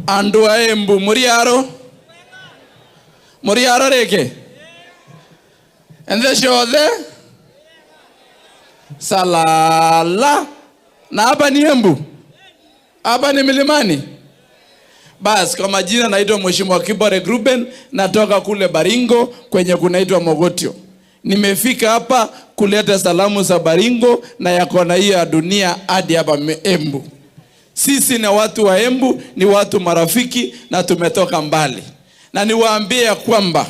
Andu a Embu muriaro muriaro reke ende ciothe salala. Na hapa ni Embu, hapa ni milimani. Bas, kwa majina naitwa Mheshimiwa Kibore Ruben, natoka kule Baringo kwenye kunaitwa Mogotio. Nimefika hapa kuleta salamu za Baringo na ya kona hiyo ya dunia hadi hapa Embu. Sisi na watu wa Embu ni watu marafiki na tumetoka mbali, na niwaambie ya kwamba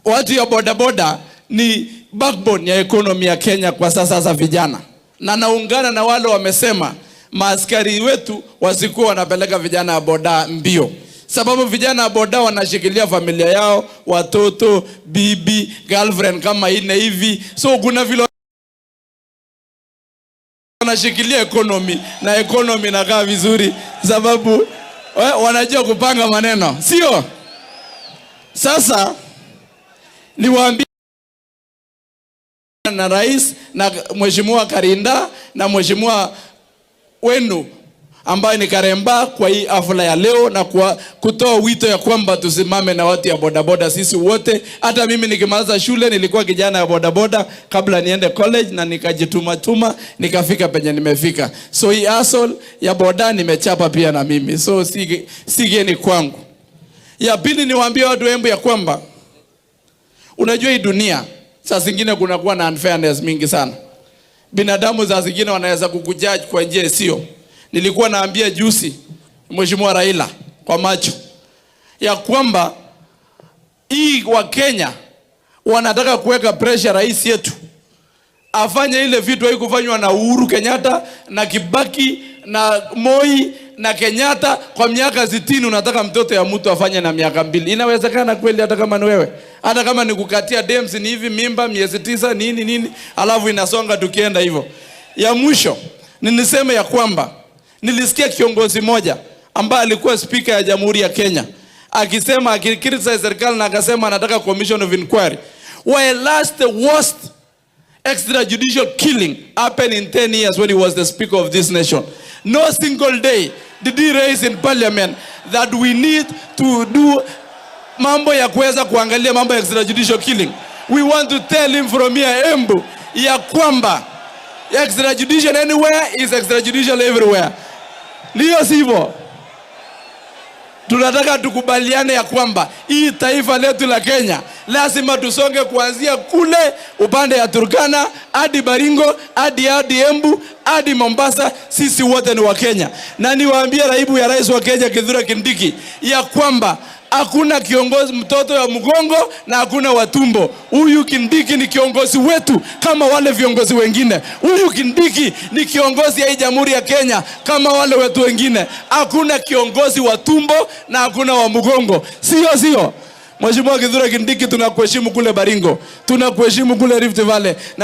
watu ya bodaboda ni backbone ya economy ya Kenya kwa sasa, sasa vijana, na naungana na wale wamesema maaskari wetu wasikuwa wanapeleka vijana wa boda mbio, sababu vijana wa boda wanashikilia familia yao, watoto, bibi, girlfriend kama ine hivi, so kuna vile wanashikilia economy na economy inakaa vizuri, sababu wanajua kupanga maneno, sio? Sasa niwaambie na rais na mheshimiwa Karinda na mheshimiwa wenu ambaye ni Karemba kwa hii hafla ya leo na kwa kutoa wito ya kwamba tusimame na watu ya bodaboda sisi wote. Hata mimi nikimaliza shule nilikuwa kijana ya bodaboda kabla niende college, na nikajituma tuma nikafika penye nimefika. So hii hustle ya boda nimechapa pia na mimi, so si geni kwangu. Ya pili niwaambie watu Embu ya kwamba unajua hii dunia saa zingine kunakuwa na unfairness mingi sana. Binadamu saa zingine wanaweza kukujudge kwa njia isiyo. Nilikuwa naambia juzi Mheshimiwa Raila kwa macho ya kwamba hii wa Kenya wanataka kuweka pressure rais yetu afanye ile vitu haikufanywa na Uhuru Kenyatta na Kibaki na Moi na Kenyatta kwa miaka 60. Unataka mtoto ya mtu afanye na miaka 2? Inawezekana kweli? Hata kama ni wewe, hata kama ni kukatia dems ni hivi mimba miezi 9 nini nini, alafu inasonga tukienda hivyo. Ya mwisho ni niseme ya kwamba nilisikia kiongozi moja ambaye alikuwa speaker ya Jamhuri ya Kenya akisema, akicriticize serikali na akasema anataka commission of inquiry. Whereas the worst extrajudicial killing happened in 10 years when he was the speaker of this nation. No single day did he raise in parliament that we need to do mambo ya kuweza kuangalia mambo ya extrajudicial killing. We want to tell him from here Embu ya kwamba extrajudicial anywhere is extrajudicial everywhere. Ndio sivyo? Tunataka tukubaliane ya kwamba hii taifa letu la Kenya lazima tusonge kuanzia kule upande ya Turkana hadi Baringo hadi Embu hadi Mombasa. Sisi wote ni wa Kenya, na niwaambie naibu ya rais wa Kenya Kithure Kindiki ya kwamba hakuna kiongozi mtoto ya mgongo na hakuna watumbo. Huyu Kindiki ni kiongozi wetu kama wale viongozi wengine. Huyu Kindiki ni kiongozi ya hii Jamhuri ya Kenya kama wale wetu wengine. Hakuna kiongozi wa tumbo na hakuna wa mgongo, sio sio? Mheshimiwa Kithure Kindiki, tunakuheshimu kule Baringo, tunakuheshimu kule Rift Valley na